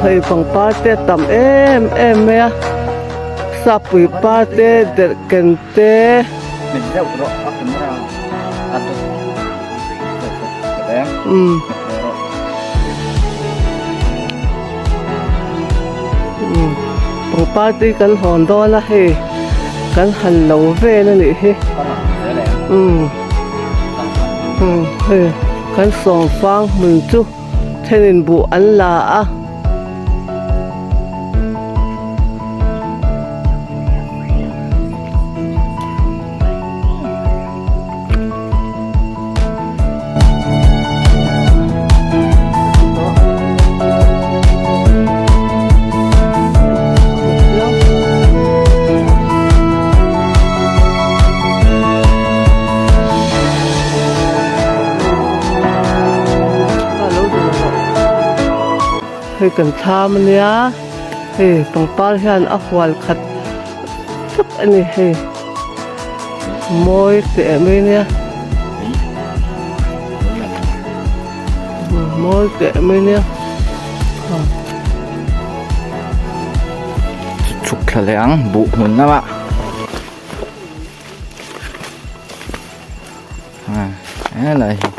Hei pangpar te a tam em em mai a sapui par te derhken te. Umm pangpar te hi kan hawn dawn a hei kan han lo vel a nih hi umm hei kan sawmfang hmun chu. Thenin buh an la a. Hei kan thlam ania hei pangpar hian a hual khat vek a ni hei mawi teh mai ania mawi teh mai ania. Chhuk thla leh ang buh hmun lamah. Helai hi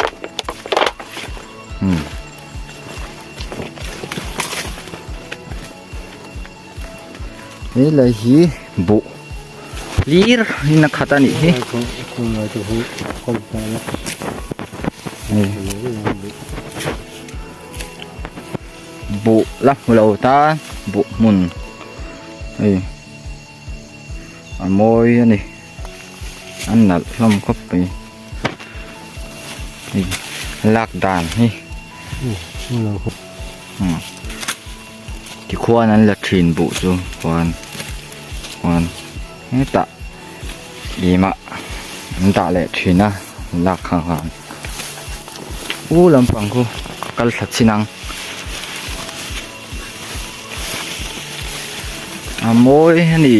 helai hi buh hlir in a khat a nih hi buh la hmu lo tan buh hmun hei a mawi a ni. A nalh hlawm khawp mai hei lak dan hi tikhuan an la thin buh chu khuan khuan hetah limah an dah leh thin a lak kha khan u lampang khu kal thla chin ang a mawi a ni.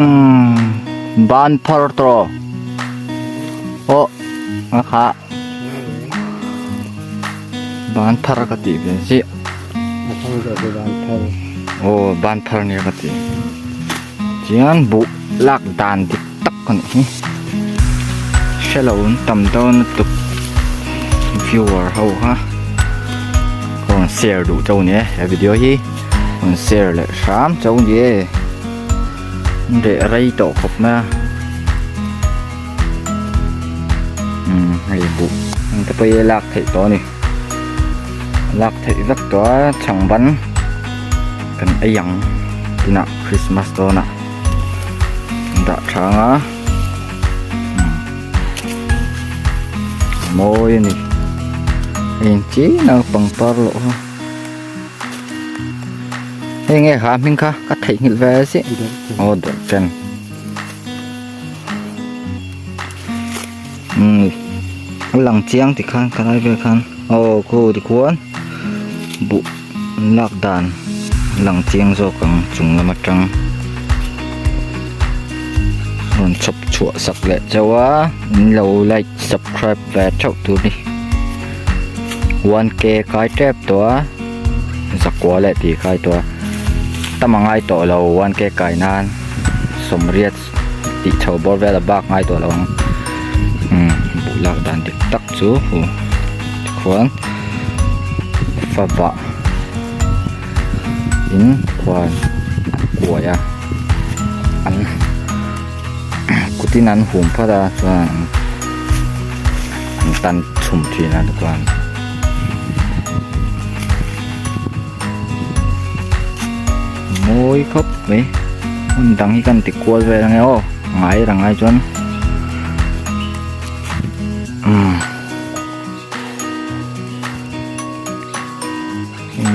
Umm ban phar tawh aw a kha ban phar ka tih ve chiah aw ban phar nia ka tih chian buh lak dan dik tak a nih hi hre lo an tam dawn lutuk viewer ho kha ka rawn share duh chauh a ni e he video hi rawn share leh hram chauh a ni e reh rei tawh khawp mai a umm hei buh ang te pawh hi a lak theih tawh a ni lak theih vek tawh a chhang ban kan ei ang tunah christmas dawnah. Dah tha anga mawi a ni heng chin a pangpar loh a hei nge ha hming kha ka theihnghilh ve si aw dawr chen umm a lang chiang tikhan ka lai vel khan aw khu tikhuan buh lak dan lang chiang zawk ang chung lam atang rawn chhawp chhuah sak leh chauh a in lo like subscribe ve theuh tur ni 1k kai tep tawh a zakua leh tih kai tawh a tam a ngai tawh lo 1k kai nan sawmriat tih chho bawr vel a bak ngai tawh lo ang umm buh lak dan dik tak chu hu tikhuan favah in khuan an kuai a an kutin an hum phawt a chuan an tan chhum thin a tikhuan. Mawi khawp mai hmun dang hi kan ti kual vel ange aw ngai rang ai chuan umm.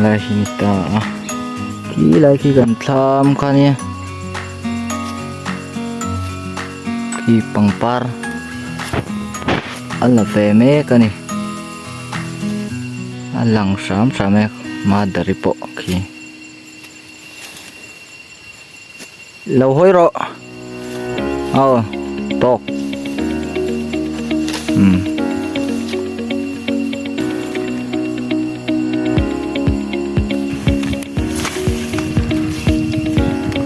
Lai hi ni ta a khi lai khi kan thlam kha nia khi pangpar a la ve mek a ni a lang hram hram e madari pawh khi. Lo hawi rawh aw tawk umm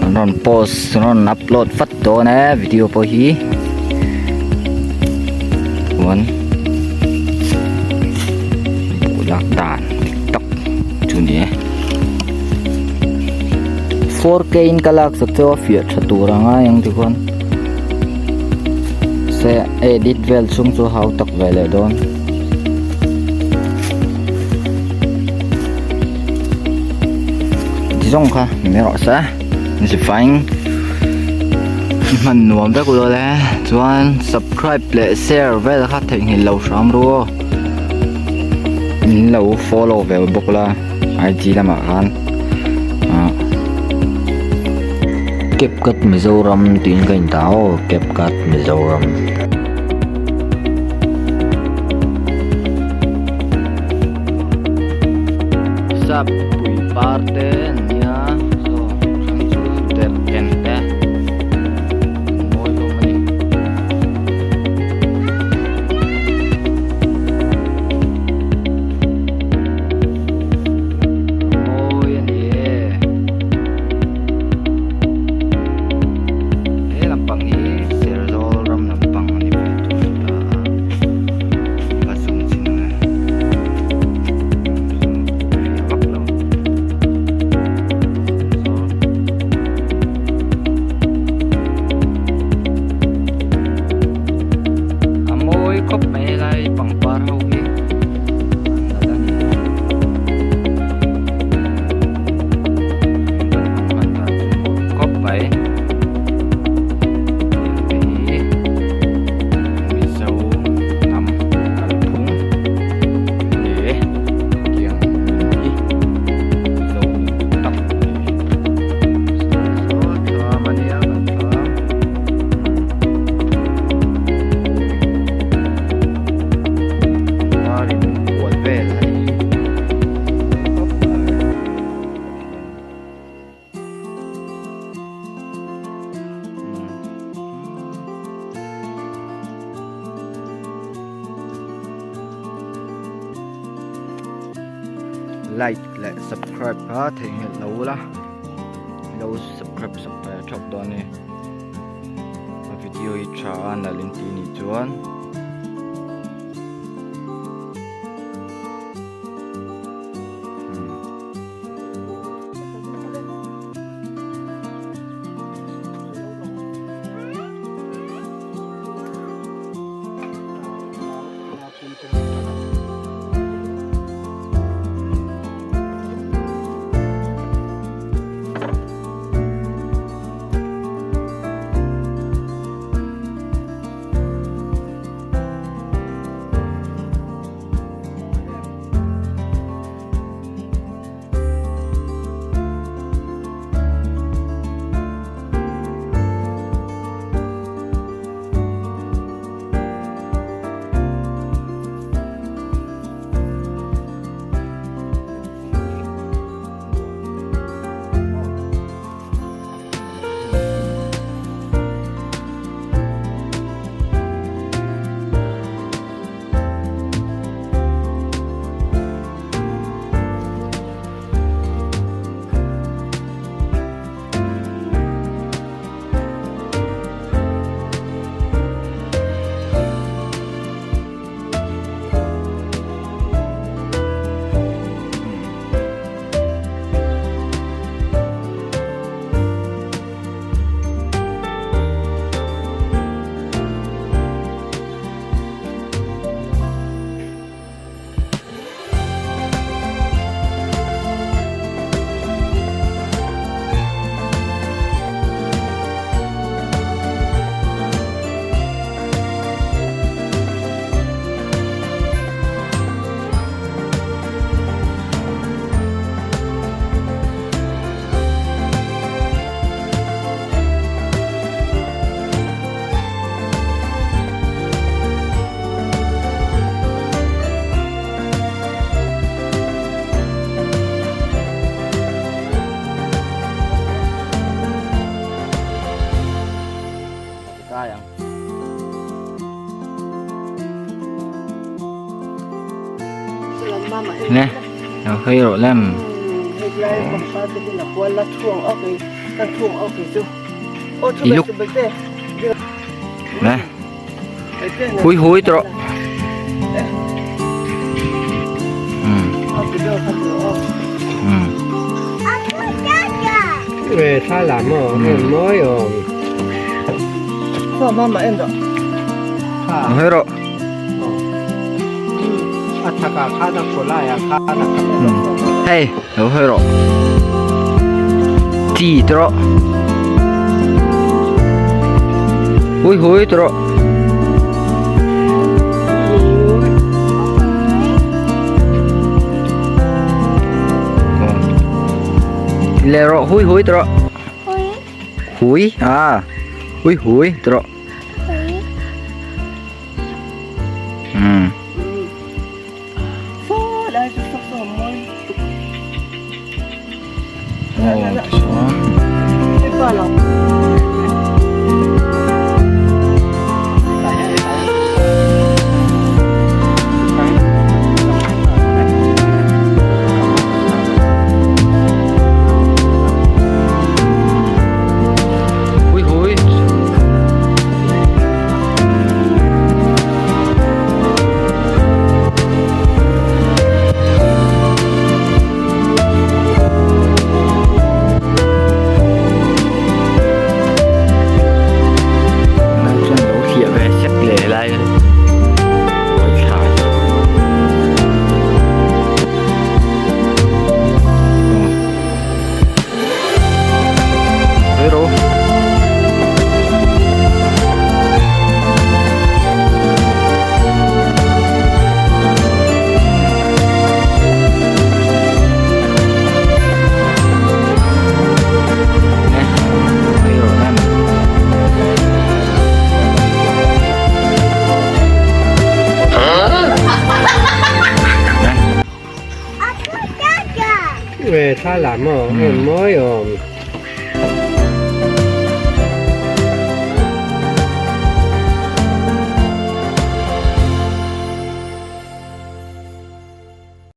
kan rawn post rawn upload vat dawn e video pawh hi chuan buh lak dan dik tak chu ni e. 4K in ka lak sak chu a fiah tha tur ang a eng tikhuan se edit vel chhung chu hau tak ve leh dawn. Ti zawng kha ni rawh se ni fine hman nuam vek ulaw le chuan subscribe leh share vel kha theihnghilh lo hram ru aw min lo follow ve bawk la. IG lamah khan ah CapCut Mizoram tiin ka indah aw CapCut Mizoram. Sap pui par te an nia saw hrang chu derhken te an mawi hlawm a ni. Mawi a ni e. He lampang hi Serzawl ram lampang a ni ve thung ta a, ka zoom chin ang e. Fiah vak lo. Serzawl. A mawi khawp mai helai pangpar ho hi. Par in kual vel a ni khawp mai. Like leh subscribe kha theihnghilh lo ula lo subscribe sak ve theuh dawn a ni a video hi tha a nalh in tih nih chuan. Kai ang. Nè, nó hơi rộ lắm. Iluk. Nè. Hui hui tro. Về xa lắm rồi, mới rồi. Hơi rộ. A thaka kha na kholai a kha na Hei, lo hawi rawh. Chi te rawh. Hui hui te rawh. Leh rawh hui hui te rawh. Hui à. Hui hui te rawh. Um. Hui hui. Lai chuan lo hliah ve sek leh lai hawi thla hi. Hero. Hero nam. Về xa lắm rồi, mới rồi.